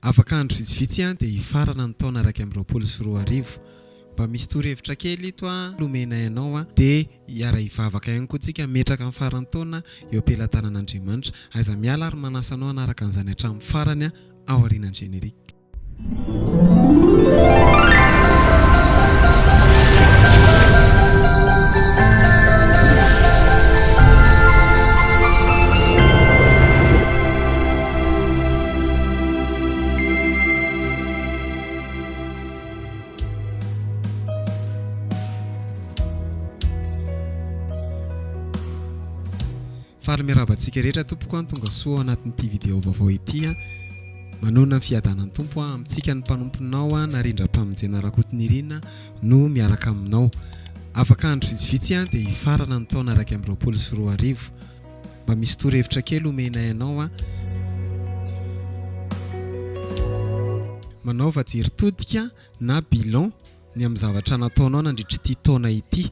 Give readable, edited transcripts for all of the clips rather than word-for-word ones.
Afaka andro vitsivitsy dia hifarana ny taona 2021. Mba misy torohevitra kely ito nomenay anao dia hiara-hivavaka ihany koa tsika hametraka ny faran'ny taona eo am-pelatanan'Andriamanitra. Aiza miala ary manasa anao hanaraka an'izany hatramin'ny farany aorianan'ny générique. Faly miarahaba antsika rehetra tompoko an, tonga soa ao anatin'ity vidéo vaovao ity an. Manonona ny fiadanan'ny Tompo an, amintsika ny mpanomponao an, Narindram-pamonjena Rakotonirina no miaraka aminao. Afaka andro vitsivitsy an, dia hifarana ny taona 2021. Mba misy torohevitra kely omenay anao an. Manaova jery todika na bilan ny amin'ny zavatra nataonao nandritra ity taona ity.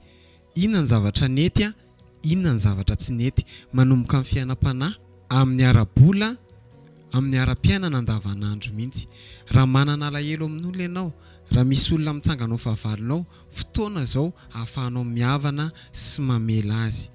Inona ny zavatra nety an, inona ny zavatra tsy nety. Manomboka amin'ny fiainam-panahy, amin'ny ara-bola, amin'ny ara-piainana andavanandro mihitsy. Raha manana alahelo amin'olona ianao, raha misy olona mitsangana ho fahavalonao, fotoana izao ahafahanao mihavana sy mamela azy.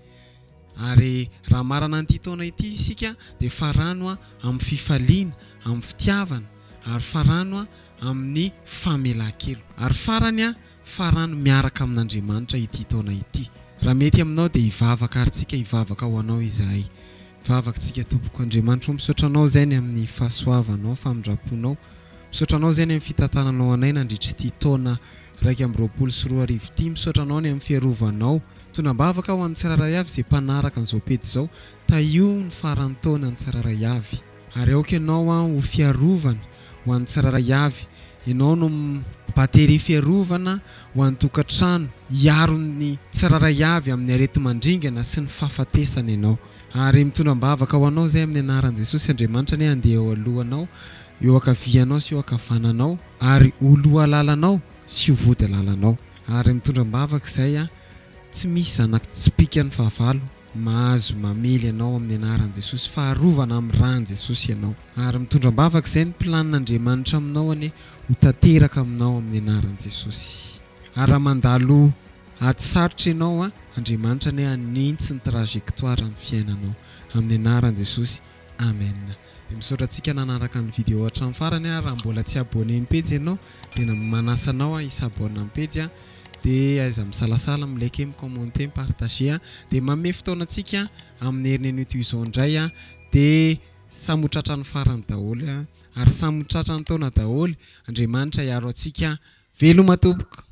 Ary raha hamarana an'ity taona ity isika dia farano amin'ny fifaliana, amin'ny fitiavana, ary farano amin'ny famelan-keloka. Ary farany, farano miaraka amin'Andriamanitra ity taona ity. Raha mety aminao dia hivavaka ary tsika hivavaka ho anao izahay. Vavaka tsika tompoko. Andriamanitra o misaotra anao izay ny amin'ny fahasoavanao, famindram-ponao. Misaotra anao izay ny amin'ny fitantananao anay nandritra ity taona 2021 ity. Misaotra anao ny amin'ny fiarovanao. Tonam-bavaka ho an'ny tsirairay avy izay mpanaraka an'izao pejy izao. Tahio ny faran'ny taona ny tsirairay avy. Ary aoka ianao ho fiarovana ho an'ny tsirairay avy. Ianao no batterie fiarovana ho an'ny tokantrano. Hiaro ny tsirairay avy amin'ny areti-mandringana sy ny fahafatesana ianao. Ary mitondra am-bavaka ho anao izay amin'ny anaran'i Jesosy. Andriamanitra anie handeha eo alohanao, eo ankavianao sy eo ankavananao, ary ho lohalalanao sy ho vody lalanao. Ary mitondra am-bavaka izay tsy misy zana-tsipìkan'ny fahavalo mahazo mamely anao amin'ny anaran'i Jesosy fa arovana amin'ny ràn'i Jesosy ianao. Ary mitondra am-bavaka izay ny planin'Andriamanitra aminao anie ho tanteraka aminao amin'ny anaran'i Jesosy. Ary raha mandalo ady sarotra ianao an, Andriamanitra anie hanintsy ny trajectoire ny fiainanao amin'ny anaran'i Jesosy. Amen. Dia misaotra antsika nanaraka ny vidéo hatramin'ny farany a, raha mbola tsy abonné ny pejy ianao dia manasa anao aho hi-s'abonne amin'ny pejy a, dia aiza misalasala mi-liker, mi-commenter, mi-partager a, dia manome fotoana antsika amin'ny heriny anio toy izao indray a, dia samy ho tratran'ny farany daholo a, ary samy ho tratran'ny taona daholo, Andriamanitra hiaro antsika, veloma tompoko.